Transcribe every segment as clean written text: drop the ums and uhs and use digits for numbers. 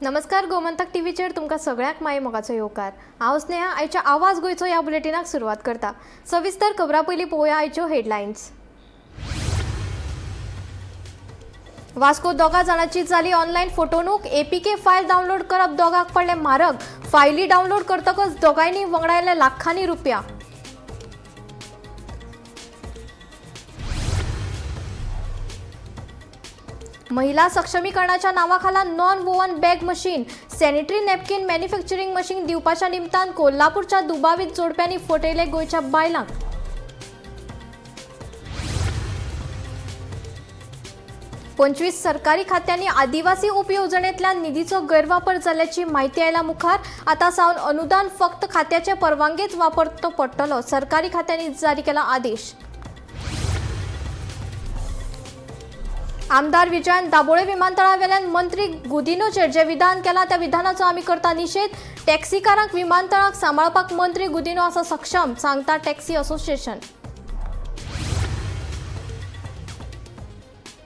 नमस्कार, गोमंतक टीव्हीचेर तुमकां सगळ्यांक माये मोगाचो येवकार. हांव स्नेहा, आयच्या आवाज गोंयचो ह्या बुलेटिनाक सुरवात करता. सविस्तर खबरां पयलीं पळोवया आयच्यो हेडलायन्स. वास्को दोगा जाणांची जाली ऑनलायन फटवणूक. एपीके फायल डावनलोड करप दोगांक पडलें म्हारग. फायली डावनलोड करतकच दोगांयनी वंगडायले लाखांनी रुपया. महिला सक्षमीकरणाच्या नावाखाला non woven bag machine, sanitary napkin manufacturing machine दिवपाच्या निमतान कोल्हापूरच्या दुबावीत जोडप्यांनी फटयले गोंयच्या बायलांक. 25 सरकारी खात्यांनी आदिवासी उपयोजनेंतल्यान निधीचो गैरवापर जाल्ल्याची म्हायती आयला मुखार. आतां सावन अनुदान फक्त खात्याचे परवानगेच वापरचो पडटलो. सरकारी खात्यांनी जारी केला आदेश. आमदार विजयान दाबोळे विमानतळावेल्यान मंत्री गुदिनोचेर जे विधान केलां त्या विधानाचो आमी करता निशेध. टॅक्सीकारांक विमानतळाक सांबाळपाक मंत्री गुदिनो आसा सक्षम, सांगता टॅक्सी असोसिएशन.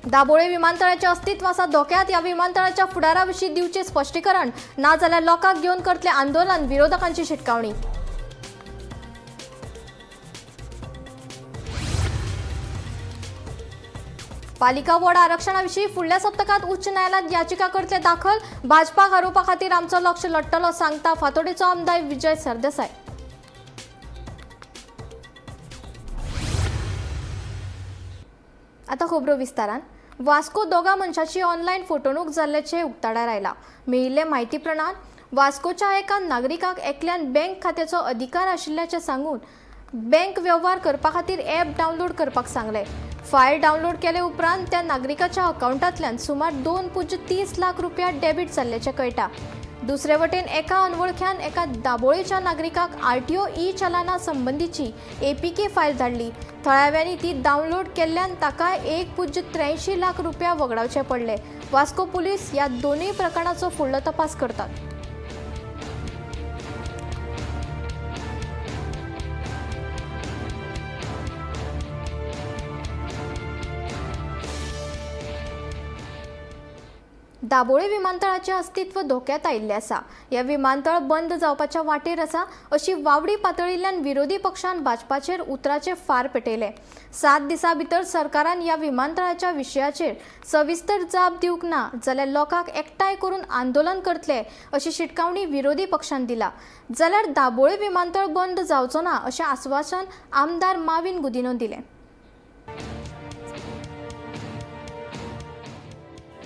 दाबोळे विमानतळाचे अस्तित्व आसा धोक्यात. ह्या विमानतळाच्या फुडारा विशीं दिवचें स्पश्टीकरण, नाजाल्यार लोकांक घेवन करतले आंदोलन, विरोधकांची शिटकावणी. पालिका वॉर्ड आरक्षणा विशीं फुडल्या सप्तकात उच्च न्यायालयात याचिका करतले दाखल. भाजपाक आरोपा खातीर आमचो लक्ष लडटलो, सांगता फातोडेचो आमदार विजय सरदेसाय. आता खबरो विस्तारान. वास्को दोगा मनशाची ऑनलायन फटवणूक जाल्ल्याचें उक्ताडार आयलां. मेळिल्ले म्हायती प्रमाण वास्कोच्या एका नागरिकाक एकल्यान बँक खात्याचो अधिकार आशिल्ल्याचें सांगून बँक वेव्हार करपा खातीर ॲप डावनलोड करपाक सांगलें. फायल डावनलोड केले उपरांत त्या नागरिकाच्या अकावंटांतल्यान सुमार 2.30 लाख रुपया डेबीट जाल्ल्याचें कळटा. दुसरे वटेन एका अनवळख्यान एका दाबोळेच्या नागरिकाक आरटीओ ई चलाना संबंदीची एपीके फायल धाडली. थळाव्यांनी ती डावनलोड केल्ल्यान ताका 1.83 लाख रुपया वगडावचे पडले. वास्को पुलीस ह्या दोनूय प्रकरणाचो फुडलो तपास करतात. दाबोळे विमानतळाचें अस्तित्व धोक्यात आयिल्लें आसा. हे विमानतळ बंद जावपाच्या वाटेर आसा अशी वावडी पातळिल्ल्यान विरोधी पक्षान भाजपाचेर उतराचे फार पेटयले. 7 दिसां भितर सरकारान ह्या विमानतळाच्या विशयाचेर सविस्तर जाप दिवंक ना जाल्यार लोकांक एकठांय करून आंदोलन करतले अशी शिटकावणी विरोधी पक्षान दिला. जाल्यार दाबोळे विमानतळ बंद जावचो ना अशें आस्वासन आमदार माविन गुदिनोन दिलें.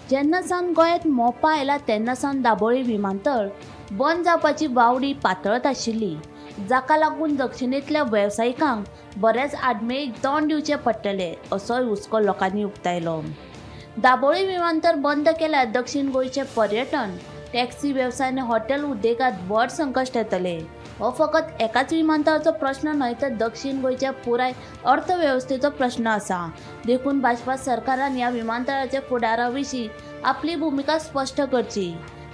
जेन्ना सावन गोंयांत मोपा आयला तेन्ना सावन दाबोळी विमानतळ बंद जावपाची वावडी पातळत आशिल्ली, जाका लागून दक्षिणेंतल्या वेवसायिकांक बऱ्याच आडमेळीक तोंड दिवचें पडटलें असोय हुस्को लोकांनी उक्तायलो. दाबोळी विमानतळ बंद केल्यार दक्षिण गोंयचें पर्यटन, टॅक्सी वेवसाय आनी हॉटेल उद्देगांत व्हड संकश्ट येतलें. हो फकत एकाच विमानतळाचो प्रश्न न्हय तर दक्षिण गोंयच्या पुराय अर्थवेवस्थेचो प्रश्न आसा. देखून भाजपा सरकारान ह्या विमानतळाच्या फुडारा विशीं आपली भुमिका स्पश्ट करची.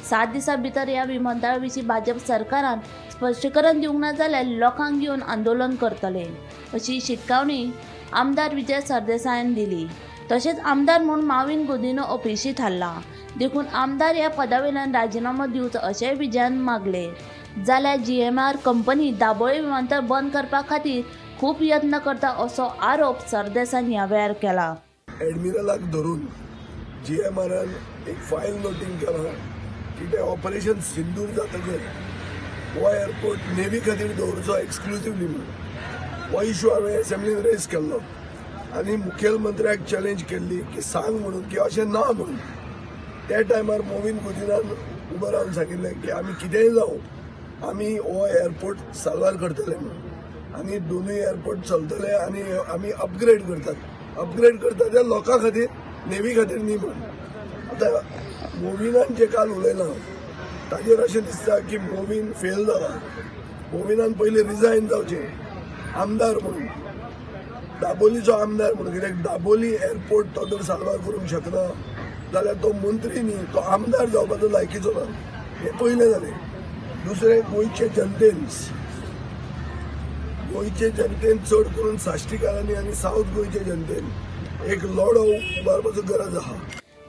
7 दिसां भितर ह्या विमानतळा विशीं भाजप सरकारान स्पश्टीकरण दिवंक ना जाल्यार लोकांक घेवन आंदोलन करतले अशी शिटकावणी आमदार विजय सरदेसायान दिली. तशेंच आमदार म्हूण माविन गुदिनो अपेशी थारला, देखून आमदार ह्या पदावेल्यान राजिनामो दिवचो अशेंय विजयान मागलें. जाल्यार जीएमआर कंपनी दाबोळी विमानतळ बंद करपा खातीर खूब यत्न करता असो आरोप सरदेसायान ह्या वेळार केला. एडमिरलाक धरून जीएमआरान एक फायल नोटींग केलां की ते ऑपरेशन सिंदूर जातकच हो एअरपोर्ट नेव्ही खातीर दवरचो एक्सक्लुसिवली म्हणून. हो इशू हांवें एसेंब्लीन रेज केल्लो आनी मुखेलमंत्र्याक चॅलेंज केल्ली की सांग म्हणून की अशें ना म्हणून. त्या टायमार मोविन गुदिनान उबो रावन सांगिल्लें की आमी कितेंय जावं आमी हो एअरपोर्ट साल्वार करतले म्हणून आनी दोनूय एअरपोर्ट चलतले आनी आमी अपग्रेड करतात, अपग्रेड करता त्या लोकां खातीर, नेव्ही खातीर न्ही म्हणून. आतां मोविनान जे काल उलयलां ताजेर अशें दिसता की मोविन फेल जाला. मोविनान पयलीं रिजायन जावचें आमदार म्हणून, दाबोलीचो आमदार म्हणून. कित्याक दाबोली एअरपोर्ट तो जर साल्वार करूंक शकना जाल्यार तो मंत्री न्ही, तो आमदार जावपाचो लायकीचो ना. हें पयलें जालें. दुसरें, गोंयचे जनतेन चड करून साश्टीकारांनी आनी सावथ गोंयचे जनतेन एक लढो उबारपाचो गरज आहा.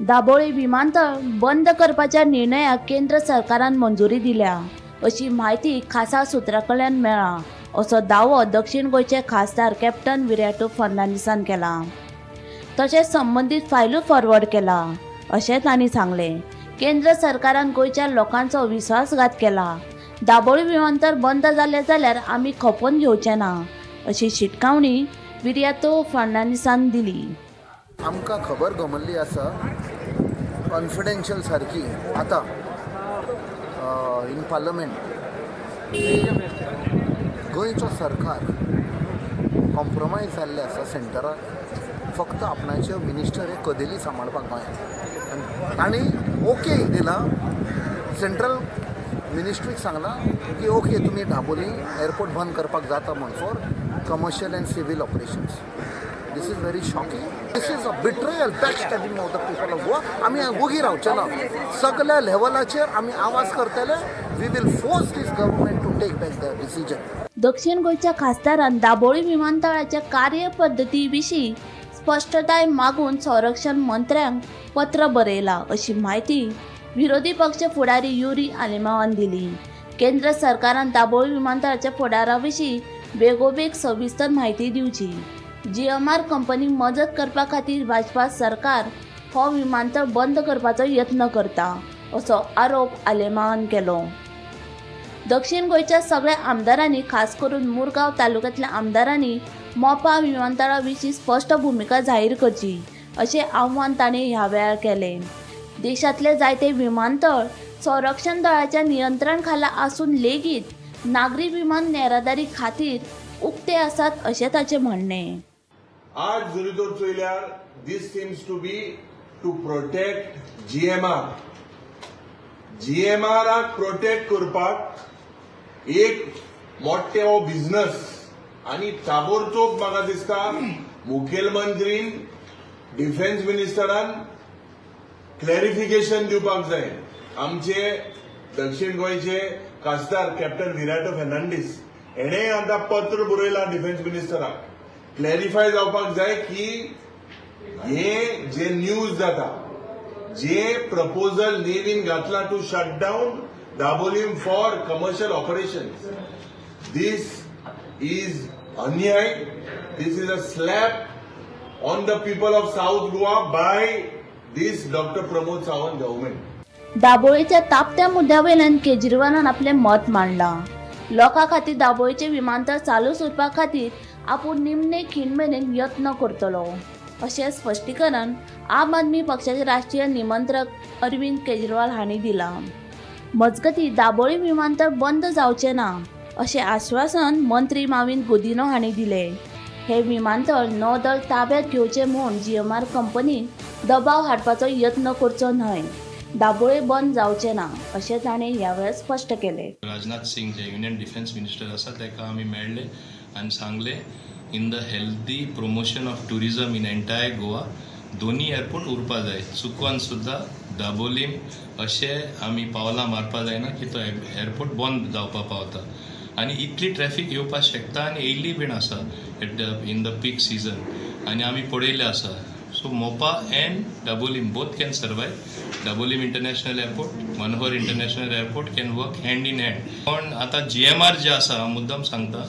दाबोळी विमानतळ बंद करपाच्या निर्णयाक केंद्र सरकारान मंजुरी दिल्या अशी म्हायती खासा सुत्रां कडल्यान मेळ्ळा असो दावो दक्षिण गोंयचे खासदार कॅप्टन विरियातो फर्नांडीसान केला. तशेंच संबंदीत फायलूय फॉरवर्ड केला अशें तांणी सांगलें. केंद्र सरकारान गोंयच्या लोकांचो विस्वासघात केला. दाबोळी विमानतळ बंद जालें जाल्यार आमी खपोवन घेवचे ना अशी शिटकावणी विरियातो फर्नांडीसान दिली. आमकां खबर गमल्ली आसा कॉन्फिडेन्शियल सारकी आतां इन पार्लमेंट गोंयचो सरकार कॉम्प्रोमायज जाल्लें आसा सेंटराक फक्त आपणाच्यो मिनिस्टर हे कदेली सांबाळपाक गोंयांत आनी ओके दिलां सेंट्रल मिनिस्ट्रीक सांगलां की ओके तुमी दाबोली एअरपोर्ट बंद करपाक जाता म्हूण for commercial and civil operations. This is very shocking. This is a betrayal, backstabbing of the people of Goa. आमी वोगी रावचे ना, सगल्या लेवलाचेर आमी आवाज करतले. We will force this government to take back the decision. दक्षिण गोंयच्या खासदारान दाबोळी विमानतळाच्या कार्यपद्दती विशीं स्पश्टताय मागून संरक्षण मंत्र्यांक पत्र बरयलां अशी म्हायती विरोधी पक्ष फुडारी युरी आलेमांवान दिली. केंद्र सरकारान दाबोळी विमानतळाच्या फुडारा विशीं बेगोबेग सविस्तर म्हायती दिवची. जीएमआर कंपनीक मजत करपा खातीर भाजपा सरकार हो विमानतळ बंद करपाचो यत्न करता असो आरोप आलेमांवान केलो. दक्षिण गोंयच्या सगळ्या आमदारांनी खास करून मुरगांव तालुक्यांतल्या आमदारांनी मोपा विमानतळा विशीं स्पश्ट भुमिका जाहीर करची अशें आव्हान तांणी ह्या वेळार केलें. देशांतले जायते विमानतळ संरक्षण दळाच्या नियंत्रण खाला आसून लेगीत नागरी विमान येरादारी खातीर उक्ते आसात अशें ताचें म्हणणें. आज जरी तर चोयल्यार this seems to be to protect GMR. जीएमआराक protect करपाक एक मोठे हो बिझनस आनी ताबडतोब म्हाका दिसता मुखेलमंत्रीन डिफेन्स मिनिस्टरान क्लॅरिफिकेशन दिवपाक जाय. आमचे दक्षिण गोंयचे खासदार कॅप्टन विरियातो फर्नांडीस हेणे आतां पत्र बरयलां डिफेन्स मिनिस्टराक. क्लॅरिफाय जावपाक जाय की हे जे न्यूज जाता, जे प्रपोजल नेव्हीन घातला to shut down Dabolim for commercial operation, this is अन्याय. This is a slap on the people of South Goa by this Doctor Pramod Sawant government. दाबोळीच्या तापत्या मुद्द्यावयल्यान केजरीवालान आपलें मत मांडलां. लोकां खातीर दाबोळीचें विमानतळ चालूच उरपा खातीर आपूण निमणे खीण मेरेन यत्न करतलो अशें स्पश्टीकरण आम आदमी पक्षाचे राष्ट्रीय निमंत्रक अरविंद केजरीवाल हांणी दिलां. मजगतीं, दाबोळी विमानतळ बंद जावचें ना अशें आश्वासन मंत्री माविन गुदिन्हो हांणी दिलें. हे विमानतळ नौदळ ताब्यात घेवचें म्हूण जीएमआर कंपनीन दबाव हाडपाचो यत्न करचो न्हय. दाबोळे बंद जावचें ना अशें ताणें ह्या वेळार स्पश्ट केलें. राजनाथ सिंग जे युनियन डिफेन्स मिनिस्टर आसा ताका आमी मेळ्ळे आनी सांगलें, in the healthy promotion of tourism in entire Goa, दोनी एअरपोर्ट उरपा जाय. चुकोन सुद्दां दाबोलीम अशें आमी पावलां मारपा जायना की तो एअरपोर्ट बंद जावपा पावता आनी इतली ट्रॅफीक येवपाक शकता आनी येयल्ली बीन आसा at the in the peak season आनी आमी पळयल्लें आसा. So Mopa and Dabolim both can survive. Dabolim International Airport, Manohar International Airport can work hand in hand. पण आतां जीएमआर जे आसा, हांव मुद्दम सांगता,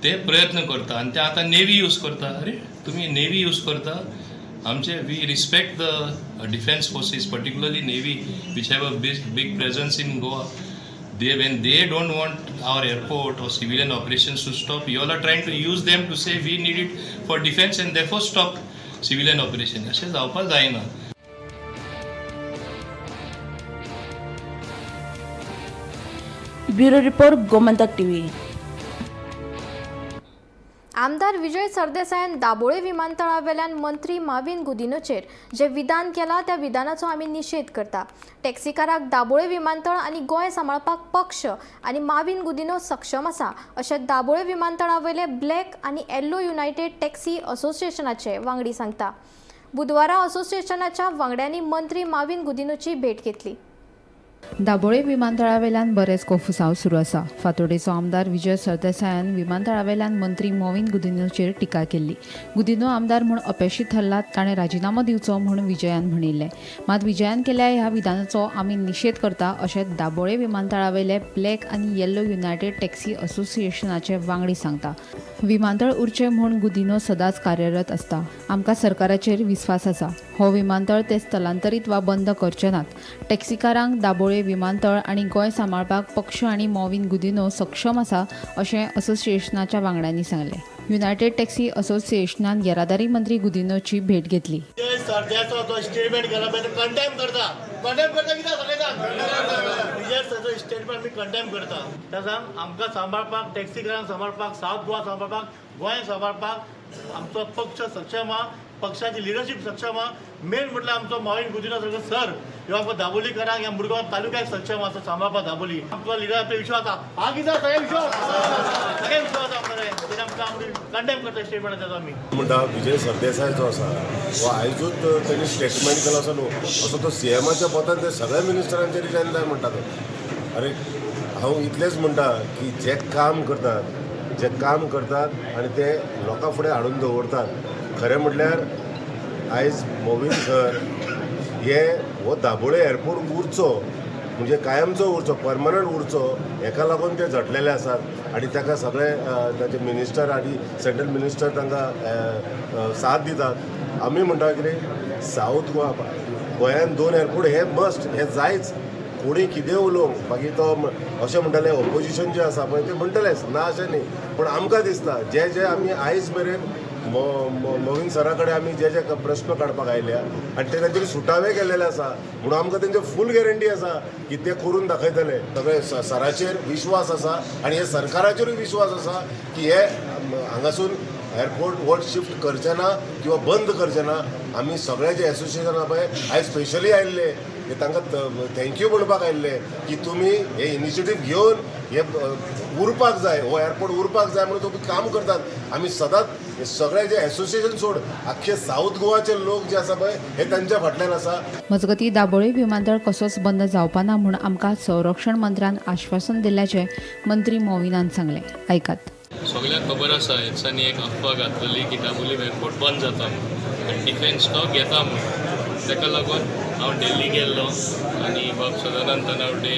ते प्रयत्न करता आनी ते आतां नेवी यूज करता. अरे, तुमी नेवी यूज करता आमचे. We respect the defence forces, particularly navy, which have a big big presence in Goa. They, when they don't want our airport or civilian operations to stop, you all are trying to use them to say we need it for defense and therefore stop civilian operation. अशें जावपाक जायना. Bureau report, Gomantak TV. आमदार विजय सरदेसायान दाबोळे विमानतळावेल्यान मंत्री माविन गुदिनोचेर जे विधान केलां त्या विधानाचो आमी निशेध करता. टॅक्सीकाराक दाबोळे विमानतळ आनी गोंय सांबाळपाक पक्ष आनी माविन गुदिनो सक्षम आसा अशें दाबोळे विमानतळावयले ब्लॅक आनी येल्लो युनायटेड टॅक्सी असोसिएशनाचे वांगडी सांगता. बुधवारा असोसिएशनाच्या वांगड्यांनी मंत्री माविन गुदिनोची भेट घेतली. दाबोळे विमानतळावेल्यान बरेंच कोफुसांव सुरू आसा. फातोडेचो आमदार विजय सरदेसायान विमानतळावेल्यान मंत्री मॉविन गुदिन्होचेर टिका केल्ली. गुदिन्हो आमदार म्हूण अपेशी थरला, ताणें राजिनामो दिवचो म्हूण विजयान म्हणिल्लें. मात विजयान केल्या ह्या विधानाचो आमी निशेध करता अशें दाबोळे विमानतळावेले ब्लॅक आनी येल्लो युनायटेड टॅक्सी असोसिएशनाचे वांगडी सांगता. विमानतळ उरचें म्हूण गुदिन्हो सदांच कार्यरत आसता. आमकां सरकाराचेर विस्वास आसा. हो विमानतळ ते स्थलांतरीत वा बंद करचे नात. टॅक्सीकारांक दाबोळे विमानतळ आनी गोंय सांबाळपाक पक्ष आनी मॉविन गुदिन्हो सक्षम आसा अशें असोसिएशनाच्या वांगड्यांनी सांगलें. युनायटेड टॅक्सी असोसिएशनान येरादारी मंत्री गुदिन्होची भेट घेतली. सरदेसाचो जो स्टेटमेंट केला पळय तो कंडेम करता. कंडेम करता कित्याक सगळें विजय सरचो स्टेटमेंट आमी कंडेम करता. त्या सांग आमकां सांबाळपाक, टॅक्सीकारांक सांबाळपाक, सावथ गोवा सांबाळपाक, गोंय सांबाळपाक आमचो पक्ष सक्षम आहा, पक्षाची लिडरशीप सक्षम आहा. मेन म्हटल्यार आमचो मॉविन गुदिन्हो सारको सर ह्यो आमकां दाबोलीकरांक ह्या मुरगांव तालुक्याक सक्षम आसा सांबाळपाक दाबोली. आमचो लिडर आपलो विश्वास आहा. हा कितें सगळे विश्वास, सगळे विश्वास आहा आमकां. तेन्ना आमकां आमी कंडेम करता स्टेटमेंट तेजो आमी. म्हणटा विजय सरदेसाय जो आसा हो आयजूच तेणी स्टेटमेंट केलो आसा न्हू, असो तो सीएमाच्या पोतान ते सगळ्या मिनिस्टरांचे रिजायन जाय म्हणटा तो. अरे हांव इतलेंच म्हणटा की जे काम करतात, जे काम करतात आनी ते लोकां फुडें हाडून दवरतात. खरें म्हटल्यार आयज मोविन सर हे हो दाबोळे एअरपोर्ट उरचो म्हणजे कायमचो उरचो, परमनंट उरचो हेका लागून ते झटलेले आसात आनी ताका सगळे ताचे मिनिस्टर आनी सेंट्रल मिनिस्टर तांकां साथ दितात. आमी म्हणटा कितें, सावथ गोवा गोंयान 2 एअरपोर्ट हे मस्ट, हे जायच. कोणी कितें उलोवंक मागीर तो अशें म्हणटाले ओपोजिशन जें आसा पळय ते म्हणटलेच ना अशें न्ही, पूण आमकां दिसता जे जे आमी आयज मेरेन मोविन सरा कडेन आमी जे जे प्रश्न काडपाक आयल्या आनी ते तांचे सुटावे केल्लेले आसा, म्हणून आमकां तेंचे फूल गॅरंटी आसा की ते करून दाखयतले. सगळे सराचेर विश्वास आसा आनी हे सरकाराचेरूय विश्वास आसा की हे हांगासून एअरपोर्ट व्हड शिफ्ट करचे ना किंवा बंद करचे ना. आमी सगळे जे एसोसिएशन आहा पळय आयज स्पेशली आयिल्ले हे तांकां thank you म्हणपाक आयिल्ले की तुमी हे इनिशिएटीव घेवन हे उरपाक जाय, हो एअरपोर्ट उरपाक जाय म्हणून तुमी काम करतात. आमी सदांच सगळे जे एसोसिएशन सोड आख्खे सावथ गोवाचे लोक जे आसा पळय हे तांच्या फाटल्यान आसा. मजगतीं दाबोळे विमानतळ कसोच बंद जावपा ना म्हूण आमकां संरक्षण मंत्र्यान आश्वासन दिल्ल्याचें मंत्री मॉविनान सांगलें. आयकात. सगळ्यांक खबर आसा ह्या दिसांनी एक अफवा घातलेली की दाबोलीम एअरपोर्ट बंद जाता म्हूण आनी डिफेन्स तो घेता म्हूण. ताका लागून हांव दिल्ली गेल्लो आनी बाब सदानंद तानावडे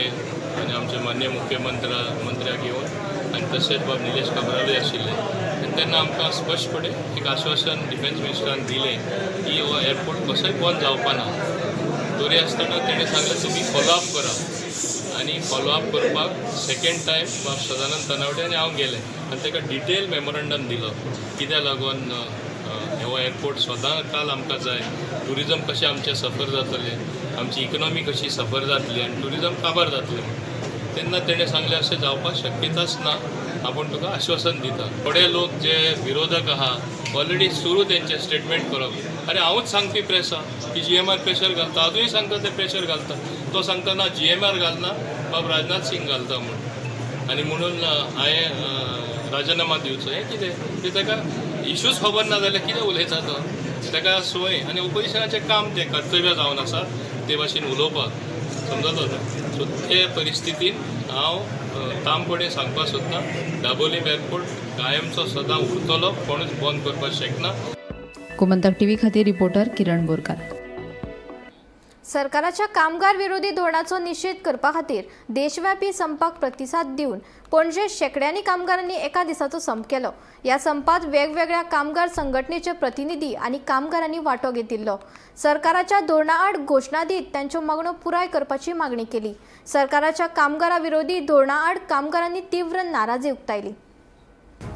आनी आमचे मान्य मुख्यमंत्र्याक येवन आनी तशेंच बाब निलेश काब्रालूय आशिल्ले. आनी तेन्ना आमकां स्पश्टपणे एक आश्वासन डिफेन्स मिनिस्टरान दिलें की हो एअरपोर्ट कसोय बंद जावपा ना. तरी आसतना तेणें सांगलें तुमी फॉलोअप करा आनी फॉलोअप करपाक सेकेंड टायम बाब सदानंद तानावडे आनी हांव गेले आनी ताका डिटेल मेमोरंडम दिलो कित्याक लागून हो एअरपोर्ट सदां काल आमकां जाय, ट्युरिजम कशें आमचें सफर जातलें, आमची इकॉनॉमी कशी सफर जातली आनी ट्युरिजम काबार जातलें म्हूण. तेन्ना तेणें सांगलें अशें जावपाक शक्यताच ना, आपूण तुका आश्वासन दिता. थोडे लोक जे विरोधक आहा ऑलरेडी सुरू तेंचे स्टेटमेंट करप, अरे हांवूच सांगपी प्रेसा की जीएमआर प्रेशर घालता, आजूय सांगता ते प्रेशर घालता. तो सांगता ना जीएमआर घालना, बाब राजनाथ सिंग घालता म्हूण आनी म्हणून हांवें राजिनामा दिवचो. हें कितें तें ताका इशूच खबर ना जाल्यार कितें उलयता तो. ताका संवय आनी ओपोजिशनाचें काम तें कर्तव्य जावन आसा ते भाशेन उलोवपाक, समजलो न्हू. सो ते परिस्थितीन हांव ठामपणे सांगपाक सोदतां दाबोलीम एअरपोर्ट कायमचो सदां उरतलो, कोणूच बंद करपाक शकना. गोमंतक टीव्ही खातीर रिपोर्टर किरण बोरकार. सरकाराच्या कामगार विरोधी धोरणाचो निशेध करपा खातीर देशव्यापी संपाक प्रतिसाद दिवन पणजे शेंकड्यांनी कामगारांनी एका दिसाचो संप केलो. ह्या संपात वेगवेगळ्या कामगार संघटनेचे प्रतिनिधी आनी कामगारांनी वांटो घेतिल्लो. सरकाराच्या धोरणाआड घोशणा दीत तांच्यो मागण्यो पुराय करपाची मागणी केली. सरकाराच्या कामगारा विरोधी धोरणाआड कामगारांनी तीव्र नाराजी उक्तायली.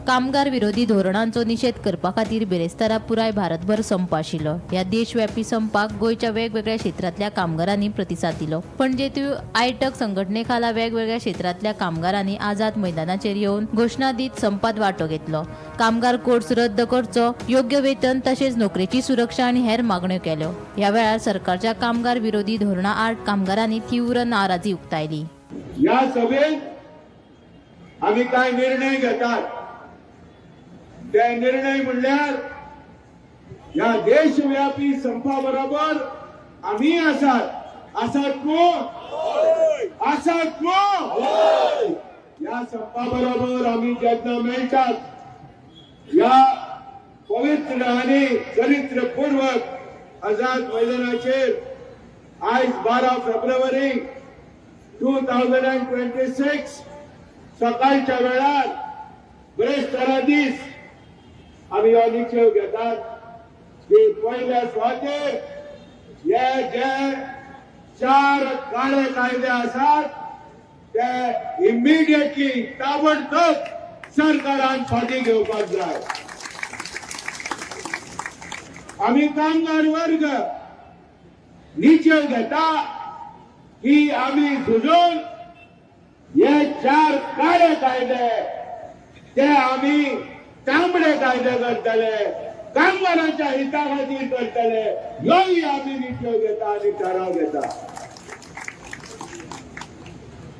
कामगार विरोधी धोरणांचो निशेध करपा खातीर बिरेस्तारा पुराय भारतभर संप आशिल्लो. ह्या देशव्यापी संपाक गोंयच्या वेगवेगळ्या क्षेत्रांतल्या कामगारांनी प्रतिसाद दिलो. पणजेंतूय आयटक संघटने खाला वेगवेगळ्या क्षेत्रांतल्या कामगारांनी आझाद मैदानाचेर येवन घोशणा दीत संपात वांटो घेतलो. कामगार कोड्स रद्द करचो, योग्य वेतन तशेंच नोकरेची सुरक्षा आनी हेर मागण्यो केल्यो. ह्या वेळार सरकारच्या कामगार विरोधी धोरणा आड कामगारांनी तीव्र नाराजी उक्तायली. या सभेत आम्ही काय निर्णय घेतात ते निर्णय म्हणल्यार या देशव्यापी संपा बरोबर आम्ही आसात. आसात कोण? आसात कोण? ह्या संपा बरोबर आमी जेन्ना मेळटात, ह्या पवित्र आणि चरित्रपूर्वक आझाद मैदानाचेर आयज 12 फेब्रुवारी 2026 सकाळच्या वेळार ब्रेस्तारा दीस आमी हो निश्चय घेतात की पयल्या सुवातेर हे जे चार काळे कायदे आसात ते इमिडिएटली, ताबडतोब सरकारान फाटी घेवपाक जाय. आमी कामगार वर्ग निश्चय घेता की आमी झुजून हे चार काळे कायदे ते आमी तांबडे कायदे करतले, कामगारांच्या हिता खातीर करतले. ह्योय आमी निश्चय घेता आनी ठराव घेता.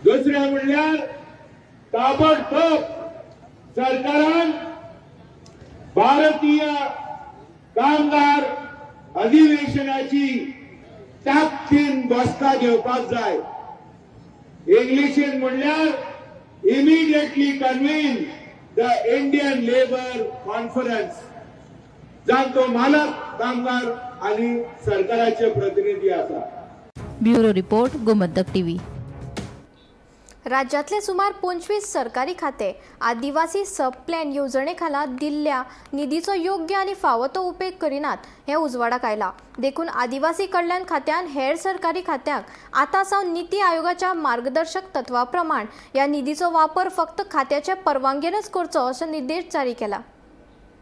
दुसरें म्हणल्यार ताबडतोब सरकारान भारतीय कामगार अधिवेशनाची ताकदीन बसका घेवपाक जाय. इंग्लिशीन म्हणल्यार immediately convene the Indian Labour Conference, जांचो मालक कामगार आणि सरकाराचे प्रतिनिधी आसा. Bureau report, Gomantak TV. राज्यांतले सुमार 25 सरकारी खाते आदिवासी सब प्लॅन येवजणे खाला दिल्ल्या निधीचो योग्य आनी फावो तो उपेग करिनात हें उजवाडाक आयलां. देखून आदिवासी कल्याण खात्यान हेर सरकारी खात्यांक आतां सावन निती आयोगाच्या मार्गदर्शक तत्वा प्रमाण ह्या निधीचो वापर फक्त खात्याचे परवानगेनच करचो असो निर्देश जारी केला.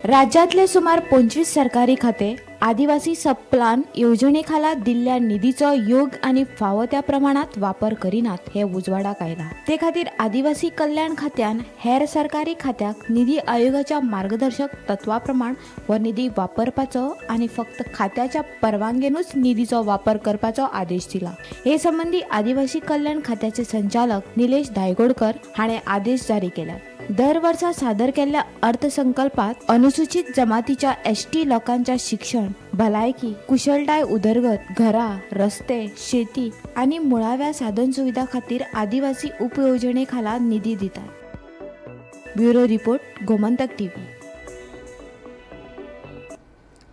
राज्यातले सुमार 25 सरकारी खाते आदिवासी सबप्लान येवजणेखाला दिल्ल्या निधीचो योग्य आनी फावो त्या प्रमाणात वापर करिनात हे उजवाडाक आयला. ते खातीर आदिवासी कल्याण खात्यान हेर सरकारी खात्याक निधी आयोगाच्या मार्गदर्शक तत्वा प्रमाण हो निधी वापरपाचो आनी फक्त खात्याच्या परवानगेनूच निधीचो वापर करपाचो आदेश दिला. हे संबंदी आदिवासी कल्याण खात्याचे संचालक निलेश धायगोडकर हाणें आदेश जारी केल्यात. दर वर्सा सादर केल्ल्या अर्थसंकल्पात अनुसूचित जमातीच्या एसटी लोकांच्या शिक्षण, भलायकी, कुशळटाय उदरगत, घरां, रस्ते, शेती आनी मुळाव्या साधन सुविधा खातीर आदिवासी उपयोजने खाला निधी दितात. Bureau report, Gomantak TV.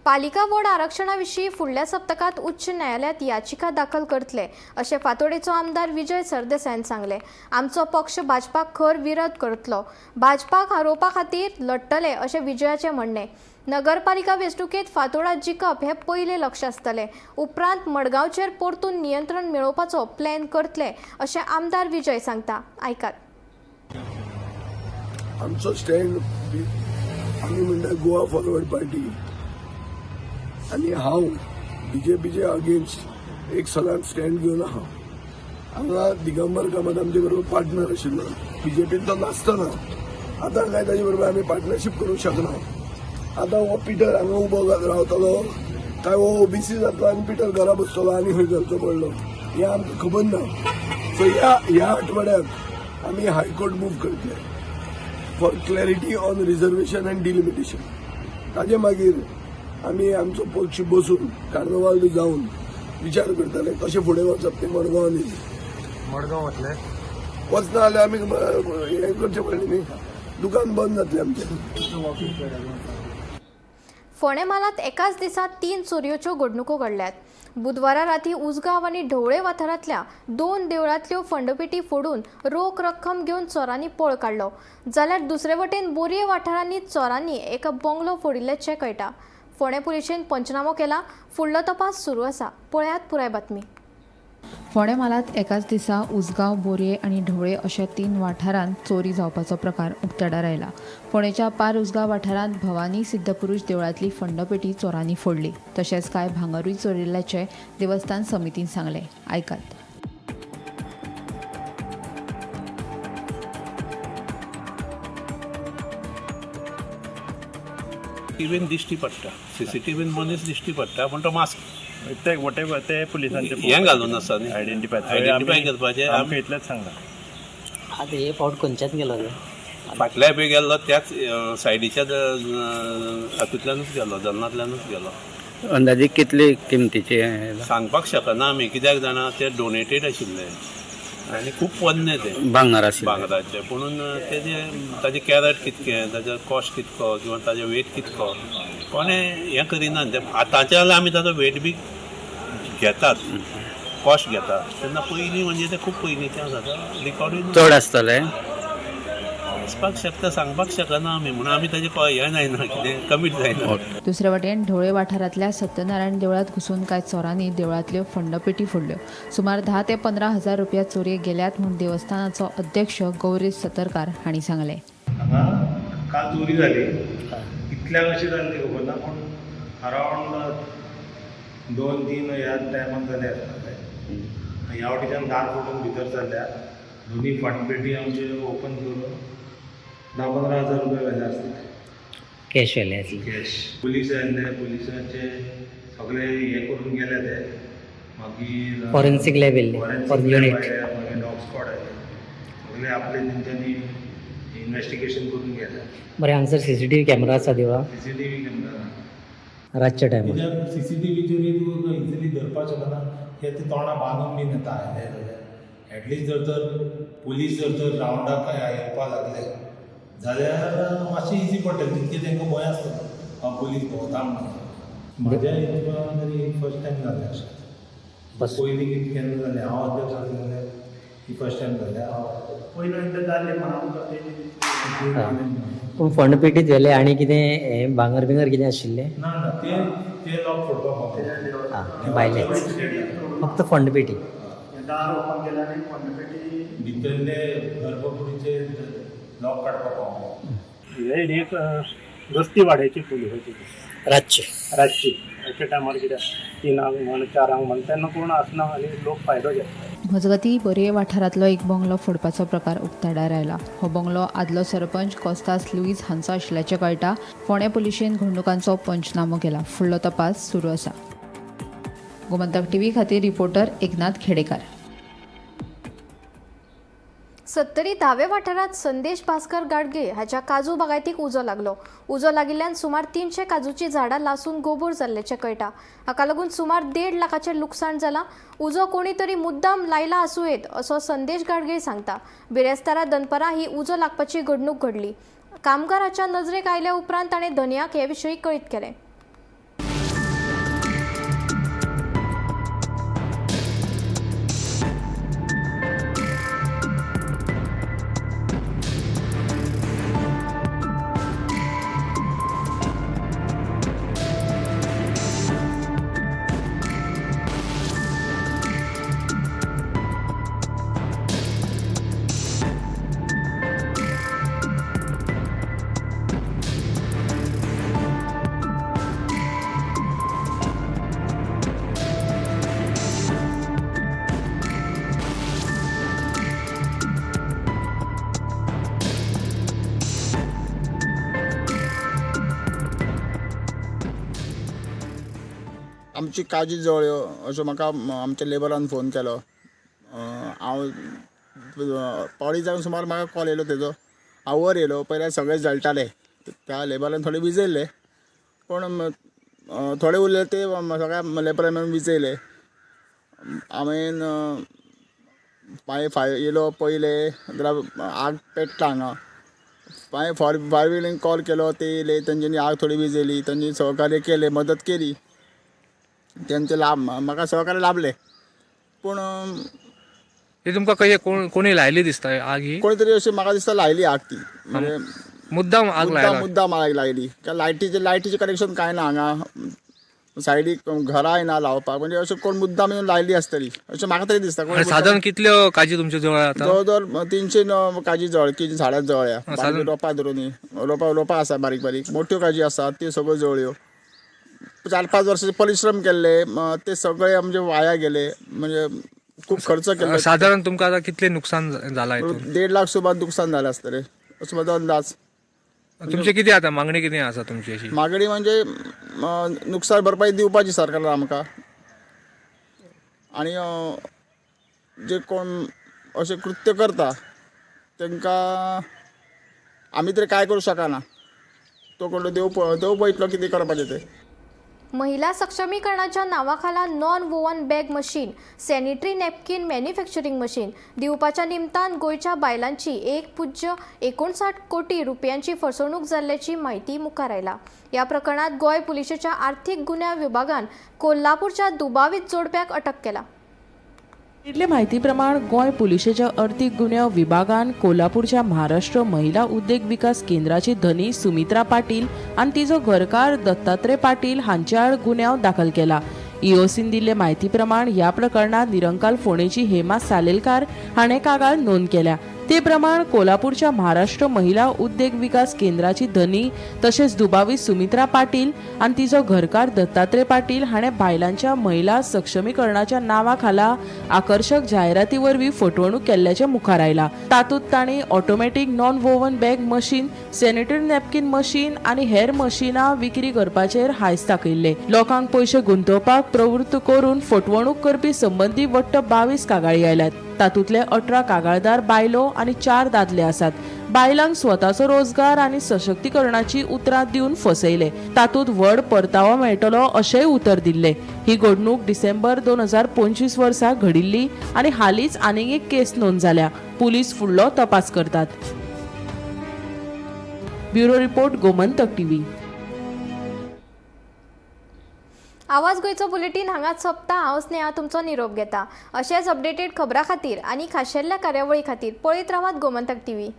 पालिका वॉर्ड आरक्षणा विशीं फुडल्या सप्तकांत उच्च न्यायालयांत याचिका दाखल करतले अशें फातोडेचो आमदार विजय सरदेसायान सांगलें. आमचो पक्ष भाजपाक खर विरोध करतलो, भाजपाक हारोवपा खातीर लढटले अशें विजयाचें म्हणणें. नगरपालिका वेंचणुकेंत फातोडा जिखप हें पयलें लक्ष आसतलें, उपरांत मडगांवचेर परतून नियंत्रण मेळोवपाचो प्लॅन करतले अशें आमदार विजय सांगता. आयकात. आमचो स्टँड, आमी म्हणटा गोवा फॉरवर्ड पार्टी आनी हांव बीजेपीचे अगेन्स्ट एक सदांच स्टँड घेवन आहा. हांगा दिगंबर कामत आमचे बरोबर पार्टनर आशिल्लो. बीजेपीन तो नासतना आतां काय ताजे बरोबर आमी पार्टनरशीप करूंक शकना. आतां हो पिटर हांगा उबो रावतलो काय हो ओबीसी जातलो आनी पिटर घरा बसतलो आनी खंय करचो पडलो हें आमकां खबर ना. सो ह्या ह्या आठवड्यात आमी हायकोर्ट मूव करतले for clarity on reservation and delimitation. ताजे मागीर आमी आमचो पक्ष बसून कार्नवाल जावन विचार करतले कशें फुडें वचप तें मडगांवांनी. मडगांव वतले? वचना जाल्यार आमी हें करचें पडलें न्ही, दुकान बंद जातलें आमचें. फोंडें म्हालांत एकाच दिसा तीन चोरयोच्यो घडणुको घडल्यात. बुधवारा राती उजगांव आनी ढवळे वाठारांतल्या दोन देवळांतल्यो फंडपेटी फोडून रोख रक्कम घेवन चोरांनी पळ काडलो. जाल्यार दुसरे वटेन बोरये वाठारांनी चोरांनी एका बंगलो फोडिल्ल्याचें कळटा. फोंडें पुलिशेन पंचनामो केला. फुडलो तपास सुरू आसा. पळयात पुराय बातमी. फोंडें म्हालांत एकाच दिसा उसगांव, बोरये आनी ढवळे अशा तीन वाठारांत चोरी जावपाचो प्रकार उक्ताडार आयला. फोंडेच्या पार उसगांव वाठारांत भवानी सिद्धपुरुष देवळांतली फंडपेटी चोरांनी फोडली. तशेंच कांय भांगरूय चोरिल्ल्याचें देवस्थान समितीन सांगलें. आयकात. टिव्हीन दिश्टी पडटा, सीसीटीव्हीन मनीस दिश्टी पडटा, पूण तो मास्क ते वॉट एवर ते पुलिसांचे हें घालून आसा न्ही. आयडेंटिफाय. आयडेंटिफाय करपाचें. आमकां इतलेंच सांगलां. आतां हे फावट खंयच्यान गेलो तो? फाटल्या बी गेल्लो त्याच सायडीच्या हातूंतल्यानूच गेलो, जन्नांतल्यानूच गेलो. अंदाजे कितले किमतीचे? सांगपाक शकना आमी, कित्याक जाणा, ते डोनेटेड आशिल्ले आनी खूब पोन्ने ते भांगर आशिल्ले. भांगराचे. पुणून तेजे ताजे कॅरट कितके, ताजो कॉस्ट कितको किंवा ताजो वेट कितको कोणें हें करिना. ते आतांचे जाल्यार आमी ताजो वेट बी घेतात, कॉस्ट घेतात. तेन्ना पयलीं म्हणजे ते खूब पयलींचें आसा, रिकॉर्डूय चड आसतले. आसपाक शकता, सांगपाक शकना आमी, म्हणून आमी ताजें हें जायना, कितें कमीट जायना. दुसरे वटेन ढवळे वाठारांतल्या सत्यनारायण देवळांत घुसून कांय चोरांनी देवळांतल्यो फंडपेटी फोडल्यो. सुमार 10 ते 15 हजार रुपया चोरयेक गेल्यात म्हूण देवस्थानाचो अध्यक्ष गौरीश सतरकार हांणी सांगलें. हांगा काल चोरी जाली, कितल्यांक अशी जाली ती खबर ना, पूण अरावंड 2-3 ह्या टायमाक जाले आसतले. ह्या वटेच्यान दार फोडून भितर सरल्या, दोनी फंडपेटी आमचे ओपन करून 10-15 हजार रुपया व्हेले आसतले. कॅश व्हेले आसले. कॅश. पुलीस आयिल्ले, पुलिसांचे सगळे हे करून गेले ते. मागीर फॉरेन्सीक लॅब येयल्ले, फॉरेन्सीक युनीट. मागीर डॉग स्क्वॉड आयले, सगळे आपले तेंच्यांनी इन्वेस्टिगेशन करून गेले. बरें, हांगसर सीसीटीव्ही कॅमेरा आसा देवळां? सीसीटीव्ही कॅमेरा ना. रातच्या टायमार कित्याक सीसीटीव्हीचेरूय तूं इजिली धरपाक शकना, कित्याक ते तोंडां बांदून बीन येता आयले जाल्यार. एटलिस्ट जर तर पुलीस जर तर रावंडाक येवपाक लागले जाल्यार मातशें इजी पडटलें, तितकें तांकां भंय आसतलो पुलीस भोंवता म्हणून. म्हज्या हितून तरी फर्स्ट टायम जालें अशें, पयलीं कितें केन्ना जालें, हांव अध्यक्ष आसलें जाल्यार ही फर्स्ट टायम जालें. हांव पयलीं एकदां जाल्लें, पण आमकां तें पूण फंड पेटीत व्हेले आनी कितें हें भांगर बिंगर कितें आशिल्लें? ना ना, ते लॉक फोडपाक पावले. आं, भायलेच फक्त फंड पेटी. दार ओपन केलें आनी फंड पेटी भितरले गर्भकुडीचे लॉक काडपाक पावले. हे एक गस्ती वाडयची पुलिसाची. रातची. रातची, रातच्या टायमार कित्याक 3 म्हण 4 म्हण तेन्ना कोण आसना आनी लोक फायदो घेता. मजगतीं, बोरये वाठारांतलो एक बंगलो फोडपाचो प्रकार उक्ताडार आयला. हो बंगलो आदलो सरपंच कोस्तास लुईस हांचो आशिल्ल्याचें कळटा. फोंडें पुलिशेन घडणुकांचो पंचनामो केला. फुडलो तपास सुरू आसा. गोमंतक टीव्ही खातीर रिपोर्टर एकनाथ खेडेकार. सत्तरी धावे वाठारांत संदेश भास्कर गाडगे हाच्या काजू बागायतीक उजो लागलो. उजो लागिल्ल्यान सुमार 300 काजूची झाडां लासून गोबोर जाल्ल्याचें कळटा. हाका लागून सुमार 1.5 लाखाचें लुकसाण जालां. उजो कोणी तरी मुद्दाम लायला आसूं येत असो संदेश गाडगे सांगता. बिरेस्तारा दनपरां ही उजो लागपाची घडणूक घडली. कामगाराच्या नजरेक आयल्या उपरांत ताणें धनयाक हे विशीं कळीत केलें. आमची काजी जळ्यो अशें म्हाका आमच्या लेबरान फोन केलो. हांव 4:45 सुमार म्हाका कॉल येयलो तेजो. हांव वर येयलो, पयल्यार सगळे जळटाले. त्या लेबरान थोडे विजयले, पूण थोडे उरले ते सगळ्या लेबरान मेळून विजयले. हांवें मागीर फायर येयलो, पयले जाल्यार आग पेट्टा हांगा. मागीर फायर ब्रिगेडीन कॉल केलो, ते येयले, तेंच्यांनी आग थोडी विजयली, तेंच्यांनी सहकार्य केलें, मदत केली, तेंचे लाभ म्हाका सहकार्य लाभले. पूण हे तुमकां कशें कोणी लायली दिसता आग ही? कोणी तरी अशी म्हाका दिसता लायली आग ती, म्हणजे मुद्दाम आग लायला. मुद्दाम आग लायली. कारण लायटीचें कनेक्शन कांय ना हांगा, सायडीक घरांय ना लावपाक, म्हणजे अशें कोण मुद्दाम येवन लायली आसतली अशें म्हाका तरी दिसता. सादारण कितल्यो काजी तुमच्यो जवळ आतां? जवळ जवळ 300 काजी जवळ, की झाडां जळ्या, रोपां धरून रोपां आसा, बारीक बारीक मोठ्यो काजी आसात, त्यो सगळ्यो जळ्यो. 4-5 वर्सांचे परिश्रम केल्ले ते सगळे आमचे वाया गेले, म्हणजे खूब खर्च केल्लो. सादारण तुमकां आतां कितलें नुकसान जालां? 1.5 लाख सुमार नुकसान जालें आसतलें असो म्हजो अंदाज. तुमचे कितें आतां मागणी कितें आसा तुमची अशी? मागणी म्हणजे नुकसान भरपाई दिवपाची सरकारान आमकां, आनी जे कोण अशें कृत्य करता तांकां आमी तरी कांय करूं शकना, तो कोण देव पळयतलो कितें करपाचें तें. महिला सक्षमीकरणाच्या नांवाखाला non woven bag machine, sanitary napkin manufacturing machine दिवपाच्या निमतान गोंयच्या बायलांची 1.59 कोटी रुपयांची फसवणूक जाल्ल्याची म्हायती मुखार आयला. ह्या प्रकरणात गोंय पुलिशेच्या आर्थिक गुन्यांव विभागान कोल्हापूरच्या दुबावीत जोडप्याक अटक केला. इतले म्हायती प्रमाण गोंय पुलिशेच्या अर्थीक गुन्यांव विभागान कोल्हापूरच्या महाराष्ट्र महिला उद्देग विकास केंद्राची धनी सुमित्रा पाटील आनी तिचो घरकार दत्तात्रय पाटील हांचे आड गुन्यांव दाखल केला. ईओसीन दिल्ले म्हायती प्रमाण ह्या प्रकरणात निरंकाल फोंडेची हेमा सालेलकार हाणें कागाळ नोंद केल्या. ते प्रमाण कोल्हापूरच्या महाराष्ट्र महिला उद्देग विकास केंद्राची धनी तशेंच दुबावीत सुमित्रा पाटील आनी तिचो घरकार दत्तात्रय पाटील हाणें बायलांच्या महिला सक्षमीकरणाच्या नांवा खाला आकर्शक जायराती वरवीं फटवणूक केल्ल्याचें मुखार आयलां. तातूंत तांणी automatic non woven bag machine, sanitary napkin machine आनी हेर मशिनां विक्री करपाचेर हांयस दाखयिल्लें. लोकांक पयशे गुंतोवपाक प्रवृत्त करून फटवणूक करपी संबंदी वट्ट 22 कागाळी आयल्यात. तातूंतले 18 कागाळदार बायलो आनी 4 दादले आसात. बायलांक स्वताचो रोजगार आनी सशक्तीकरणाची उतरां दिवन फसयले. तातूंत व्हड परतावो मेळटलो अशेंय उतर दिल्लें. ही घडणूक डिसेंबर 2025 वर्सा घडिल्ली आनी हालींच आनीक एक केस नोंद जाल्या. पुलीस फुडलो तपास करतात. Bureau report, Gomantak TV. आवाज गोंयचो बुलेटीन हांगाच सोंपता. हांव स्नेहा तुमचो निरोप घेता. अशेंच अपडेटेड खबरां खातीर आनी खाशेल्ल्या कार्यावळी खातीर पळयत रावात गोमंतक टीव्ही.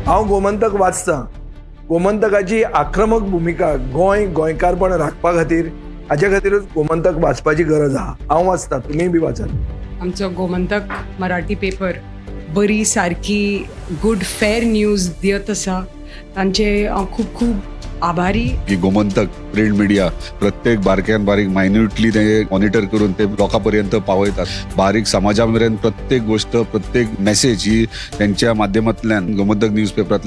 हांव गोमंतक वाचतां. गोमंतकाची आक्रमक भुमिका गोंय गोंयकारपण राखपा खातीर, हाजे खातीरूच गोमंतक वाचपाची गरज आहा. हांव वाचतां, तुमीय बी वाचात. आमचो गोमंतक मराठी पेपर बरी सारकी गुड फेर न्यूज दियत आसा. तांचे हांव खूब खूब आभारी. की गोमंतक प्रिंट मिडिया प्रत्येक बारक्यान बारीक मायन्युटली ते मॉनिटर करून ते लोकां पर्यंत पावयतात. बारीक समाजा मेरेन प्रत्येक गोष्ट, प्रत्येक मेसेज ही त्यांच्या माध्यमांतल्यान गोमंतक न्यूज पेपरांतल्यान